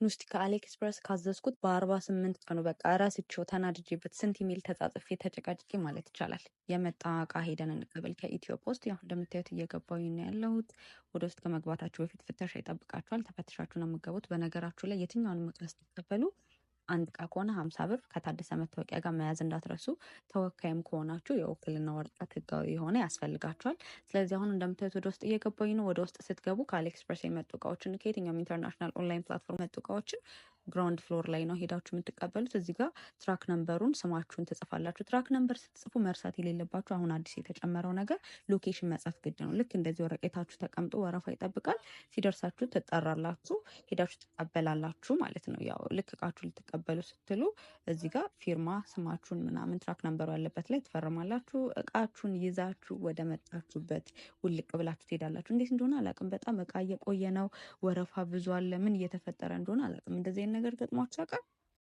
እስቲ ከ AliExpress ካዘዝኩት በ48 ቀኑ፣ በቃ ረስቼው ተናድጄበት ስንት ኢሜል ተጻጽፌ ተጨቃጭቄ ማለት ይቻላል፣ የመጣ እቃ ሄደን እንቀበል ከኢትዮ ፖስት። ያው እንደምታዩት እየገባሁኝ ነው ያለሁት። ወደ ውስጥ ከመግባታችሁ በፊት ፍተሻ ይጠብቃችኋል። ተፈትሻችሁ ነው የምትገቡት። በነገራችሁ ላይ የትኛውንም እቃ ስትቀበሉ አንድ እቃ ከሆነ 50 ብር ከታደሰ መታወቂያ ጋር መያዝ እንዳትረሱ። ተወካይም ከሆናችሁ የውክልና ወረቀት ህጋዊ የሆነ ያስፈልጋችኋል። ስለዚህ አሁን እንደምታዩት ወደ ውስጥ እየገባኝ ነው። ወደ ውስጥ ስትገቡ ከ AliExpress የመጡ እቃዎችን፣ ከየትኛውም international online platform የመጡ እቃዎችን ground floor ላይ ነው ሄዳችሁ የምትቀበሉት። እዚህ ጋር track number ኡን ስማችሁን ትጽፋላችሁ። Track number ስትጽፉ መርሳት የሌለባችሁ አሁን አዲስ የተጨመረው ነገር location መጻፍ ግድ ነው። ልክ እንደዚህ ወረቀታችሁ ተቀምጦ ወረፋ ይጠብቃል። ሲደርሳችሁ ትጠራላችሁ፣ ሄዳችሁ ትቀበላላችሁ ማለት ነው። ያው ልክ እቃችሁ ልትቀበሉ ስትሉ እዚህ ጋር ፊርማ ስማችሁን ምናምን track number ኡ ያለበት ላይ ትፈርማላችሁ። እቃችሁን ይዛችሁ ወደ መጣችሁበት ውልቅ ብላችሁ ትሄዳላችሁ። እንዴት እንደሆነ አላውቅም። በጣም እቃ እየቆየ ነው። ወረፋ ብዙ አለ። ምን እየተፈጠረ እንደሆነ አላውቅም። እንደዚህ አይነት ነገር ገጥሟችሁ ያውቃል?